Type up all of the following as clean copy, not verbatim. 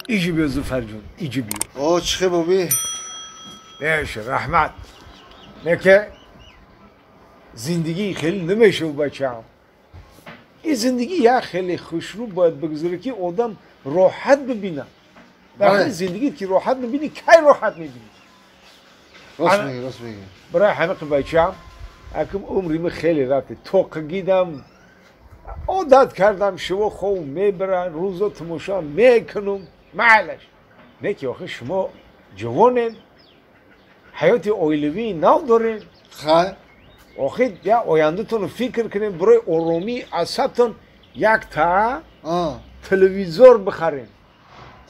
ایجی بیا زفر جون، ایجی بیا. آه چه بابی؟ نشه رحمت. نه که زندگی خیلی نمیشه بچه‌ام. این زندگی یا خیلی خوشرو باید بگذاره که آدم راحت ببینه. وقتی زندگی که راحت میبینی کی راحت میبینی؟ راست میگی، راست میگی. برای همه بچه‌ام اکم عمریم خیلی رفته. توقگیدم، عادت کردم شما خوب میبرن، روزا تماشا میکنم، معلش. نه که آخه شما جوانین، حیات عائلوی نو دارین. خیر. آخه یا آینده تون رو فکر کنین، برای آرامی اعصابتون یک تا تلویزیون بخرین.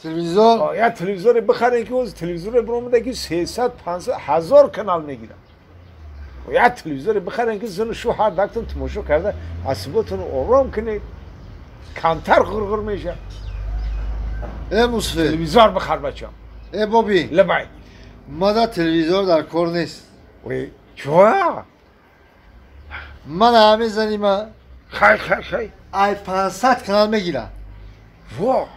تلویزیون؟ یا تلویزیون بخرین که از تلویزیون برآمده که 300 500 هزار کانال میگیره. یا تلویزیون بخرین که زن شوهر دکتون تماشا کرده اعصابتون آرام کنید، کمتر غرغر میشه. ای مصطفی تلویزیون بخر بچه‌م. ای بابی لبای ما در تلویزیون در کار نیست. وی چرا؟ من همه زنی ما خی خی خی ای 500 کانال میگیرم. واه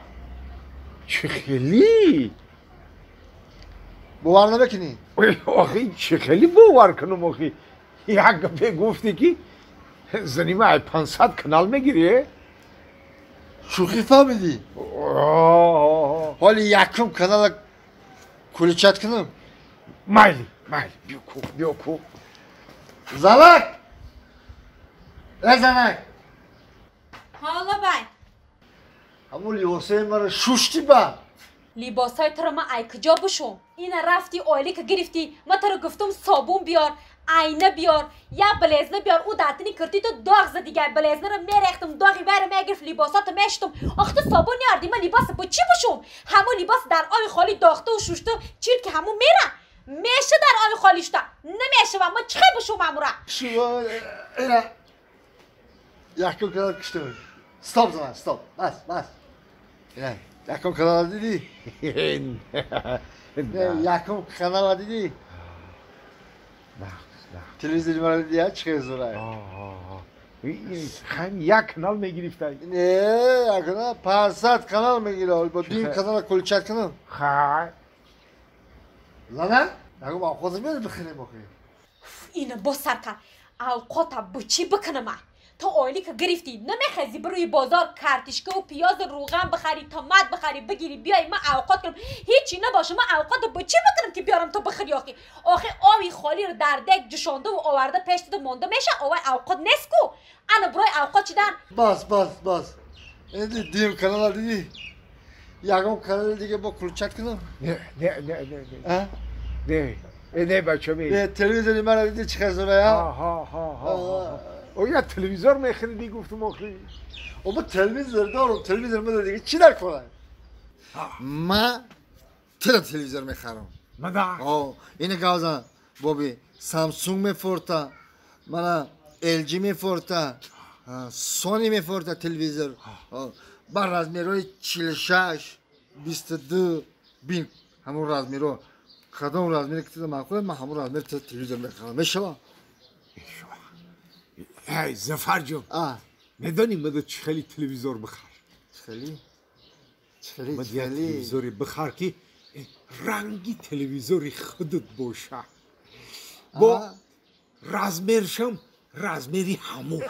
چه خیلی باور نمیکنی؟ آخه چه خیلی باور کنم آخه. یک گپه گفتی که زنی ما ای 500 کانال میگیری؟ شوخی فهمیدی؟ حالی یکم کانال کلیچت کنم؟ مایلی مایلی بیا کو بیا کو. زنک ای زنک. حالا بای همون لباسای مرا شوشتی با لباسای تو رو من ای کجا بشم؟ اینا رفتی آیلی که گرفتی، من تو رو گفتم صابون بیار، آینه بیار، یا بلیزنه بیار، او داتنی کردی تو داغ زد دیگه، بلیزنه رو میریختم، داغی بر میگرفت، لباساتو میشتم. آخه تو صابون نیاردی، من لباس با چی بشم؟ همون لباس در آب خالی داخته و شوشته، چیرد که همون میره میشه در آب خالی شده نمیشه و من چه بشم امورا؟ شو اینا یکم کنار کشتم. استاپ زنم، استاپ، بس بس. اینا یکم کنار دیدی؟ یکم کنار دیدی؟ تلویزیون مرا دیدی چه زوره؟ هم یک کانال میگرفتی؟ نه یک کانال 500 کانال میگیره. با دیم کانال کلچت کنم. خیر زنه؟ نگو با خودم میاد بخریم آخه. اینو با سر کن. اوقات با چی بکنم؟ تو آیلی که گرفتی نمیخزی بروی بازار کارتیشکه و پیاز روغن بخری، تومات بخری، بگیری بیای من اوقات کنم. هیچی نباشه من اوقات با چی بکنم که بیارم تو بخری آخه؟ آخه آبی خالی رو در دک جوشانده و آورده پیش تو مونده میشه. آوای اوقات نیست کو. انا برای اوقات چیدن؟ بس بس بس. این دیم کانال دیدی؟ یکم کانال دیگه با کلچت کنم؟ نه نه نه نه نه نه نه بچه می. تلویزیون من دیدی چه خزوره؟ ها ها ها ها. او یا تلویزیون میخریدی گفتم آخه. او با تلویزیون دارم، تلویزیون من دیگه چی در کنم؟ من تر تلویزیون میخرم. مدا؟ آه اینه گازن بابی سامسونگ میفورتا، من ال جی میفورتا، سونی میفورتا تلویزیون. با رزمیروی 46 22 بین همون رزمیرو کدام رزمیر که معقوله من همون رزمیر تلویزیون میخرم. میشه؟ ای زفر جون ندانی مده چه خیلی تلویزیون بخر. خیلی؟ خیلی مده تلویزیون بخر که رنگی تلویزیون خودت باشه. با رزمیرشم رزمیری همون.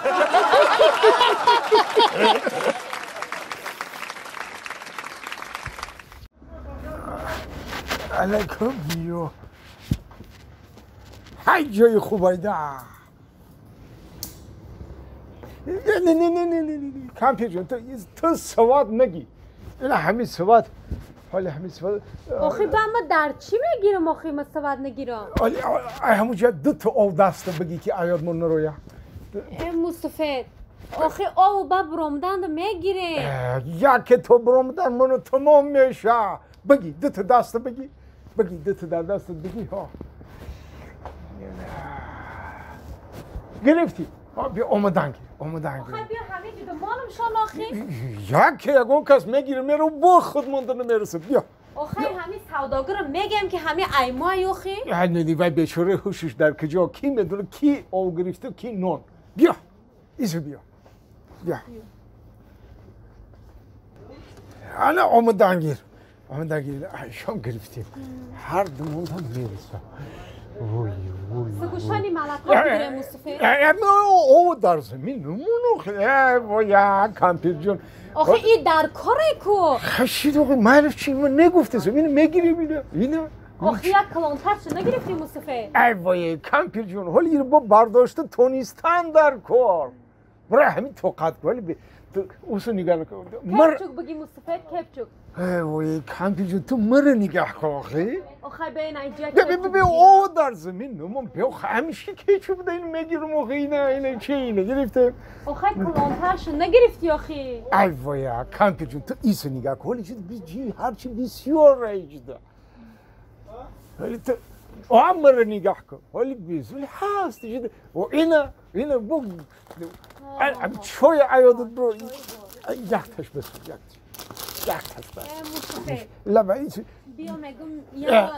علیکم بیو. های جای خوبایده. نه نه نه نه نه نه کامپیر جون تو سواد نگی. نه همین سواد حالا همین سواد. آخه با ما در چی میگیرم آخه ما سواد نگیرم؟ همونجا دو تا آب دست بگی که ایاد من نرویا. مصطفی آخه آب با برآمدن میگیره. یک تو برآمدن منو تمام میشه. بگی دو تا دست بگی، بگی دو تا در دست بگی. ها گرفتی. بیا آمدن گیر، آمدن گیر. آخه بیا همه جدا مالم شان آخه. یک یگون کس میگیره میرو با خود مونده نمیرسه. بیا. آخه همه سوداگر میگم که همه ایمای آخه. یعنی وای بیچاره هوشش در کجا کی میدونه کی آب گرفته کی نون. بیا. ایزو بیا. بیا. انا آمدنگیر آمدنگیر شام گرفتیم هر دو هم میرسم وای وای سگوشانی ملکا بگیره مصطفی او در زمین نمونو وای کامپیر جون آخه این در کاره کو خشید آخه معرف چی من نگفته سو اینو میگیریم اینو اینو آخه یک کلانتر چه نگرفتی مصطفی ای وای کامپیر جون حالا اینو با برداشته تونستان در کار برای همین توقعت ولی اوسو نگاه کن کپچوک بگی مصطفی کپچوک ای وای کامپیر جون تو مره نگاه کن آخه آخه به این ایجا بی او در زمین نمون بیا همیشه کیچوب ده اینو میگیرم آخه اینه اینه چه اینه گرفته آخه کلانترشو نگرفتی آخه ای وای کامپیر جون تو ایسو نگاه کن حالی چیز هرچی بسیار ایجده ولی تو عمر نگاه کن حالی بیز ولی هست جد و اینا اینا بو چوی عیادت برو یکتش بس یکتش بس لا بیا میگم یا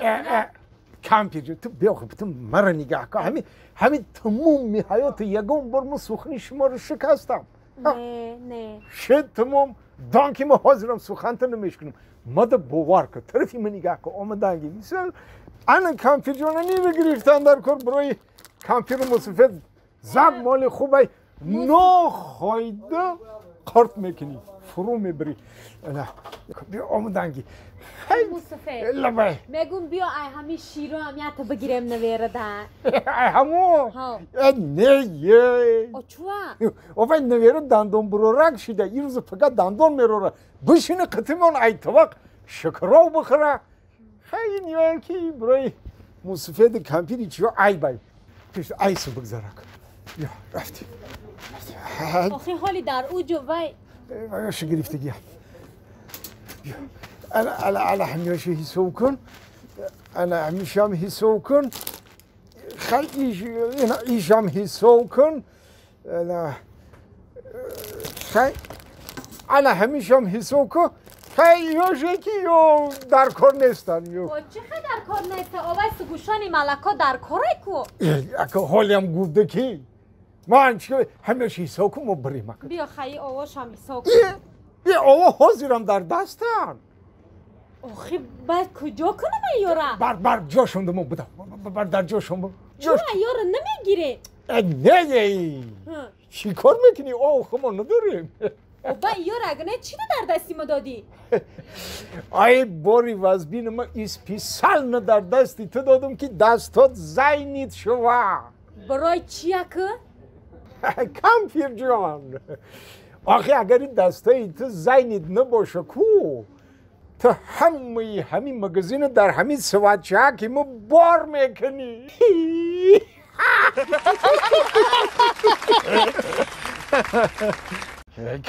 کامپیر جون تو بیا خب تو مرا نگاه کن همین همین تموم حیات یگان بار من سخنی شما رو شکستم نه نه شد تمام دانکی ما حاضرم سخنت نمیشکنم ما ده باور کن طرفی من نگاه کن آمدنگی مثل انا کامپیر جون نیمه گرفتن در کار برای کامپیر مصفد زب مال خوبه نخوایده قرط میکنی فرو میبری بیا آمدنگی مصطفی لبه میگم بیا ای همین شیرو هم یه بگیریم نویره ده ای همو نه یه او چوا او نویره دندون برورک شده این روز فقط دندون میروره بشینه قطیمون ای طبق شکراو بخوره خیلی نیوه که برای مصطفی کامپیری چیو ای بای پیش ایسو بگذارک بیا رفتیم آخه حالی در اوج وای وای گرفتگی انا على على همیشه حساب کن انا همیشه هم حساب کن خیلی ایشم حساب کن انا خیلی انا همیشه هم حساب کن خیلی یوشه که یو در کار نیستن یو چه خیلی در کار نیستن آوای سگوشانی ملکا در کاره کو اکه حالی هم گفته که من چه همیشه حساب کن ما بریم بیا خیلی آواش هم حساب کن یه آوا حاضرم در دستم آخه باید کجا کنم ایارا؟ بر بر جاشون دمو بودم بر در جاشون بودم چرا ایارا نمیگیره؟ نه چی کار میکنی؟ آه ما نداریم با ایارا اگه نه چی در دستی ما دادی؟ ای باری وزبین ما اسپیسال در دستی تو دادم که دستات زینید شوا برای چیه که؟ کامپیر جان آخه اگر این دستای تو زینید نباشه کو تو همه همین مگزین در همین سواچه که ما بار میکنی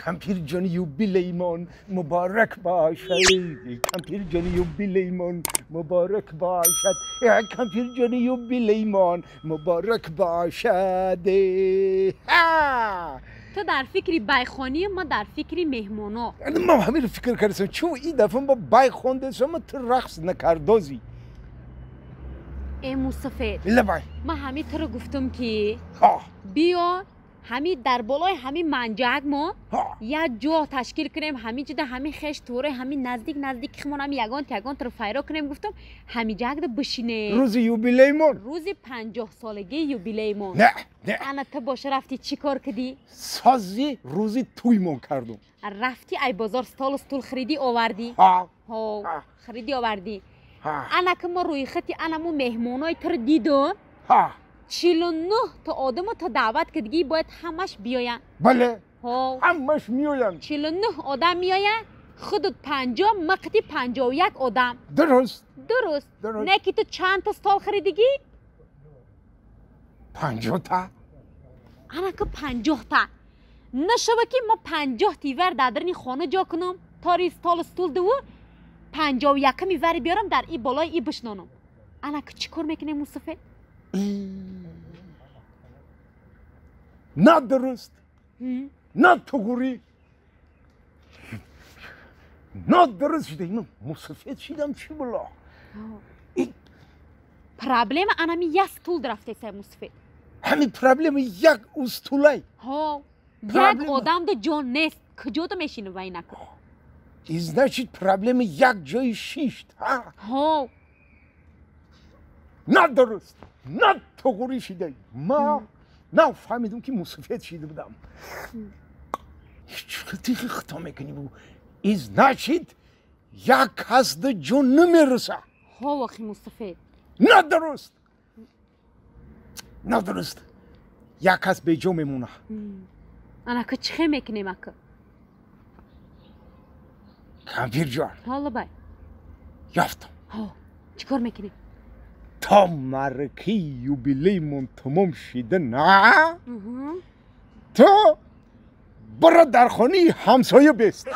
کامپیر جان یوبیلیمون مبارک باشد کامپیر جان یوبیلیمون مبارک باشد کامپیر جان یوبیلیمون مبارک باشد تو در فکری بایخونی ما در فکری مهمونا ما همین فکر کردم چون این دفعه با بای خونده شما تو رقص نکردازی ای مصطفی لبای ما همین تو رو گفتم که بیا همین در بالای همین منجک ما یه جا تشکیل کنیم همین جدا همین خش توره همین نزدیک نزدیک خمون همین یگان تیگان تو رو فیرا کنیم گفتم همین جگ ده بشینه روز یوبیلیمون روز 50 سالگی یوبیلیمون نه نه انا تو باشه رفتی چی کار کردی؟ سازی روزی تویمون کردم رفتی ای بازار ستال ستول خریدی آوردی ها ها خریدی آوردی انا که ما روی خطی انا مو مهمونای تو رو دیدم ها 49 تا آدم تا دعوت که دیگه باید همش بیاین بله ها همش میاین 49 آدم میاین خودت 50 مقتی 51 آدم درست درست نه که تو چند تا ستال خریدگی؟ 50 تا انا که 50 تا نشوه که ما 50 تیور در درنی خانه جا کنم تاری ستال ستول دو 51 میوری بیارم در ای بالای ای بشنانم انا که چی کار میکنه مصطفی؟ نه درست نه تغوری نه درست شده اینو مصفید شدم چی بلا پرابلم انمی یک ستول رفته سه مصفید همین پرابلم یک استولای ها یک آدم ده جان نیست کجا تو میشینه وای نکن И значит, проблема як ҷои шишт. Ҳо. На дуруст, на туғурӣ шида. Ма на фаҳмидам, ки мусафед шида будам. Чӣ хато мекунӣ бу? И значит, як кас да ҷон намереса. Ҳо, охи мусафед. На дуруст. На дуруст. Як кас беҷо мемона. Анака чӣ хел мекунем, ака? Кампирҷон. Ҳо, лабай. Ёфтам. Ҳо, чӣ кор мекунем? То маъракаи юбилеймон тамом шида, на, ту бара дар хонаи ҳамсоя бест.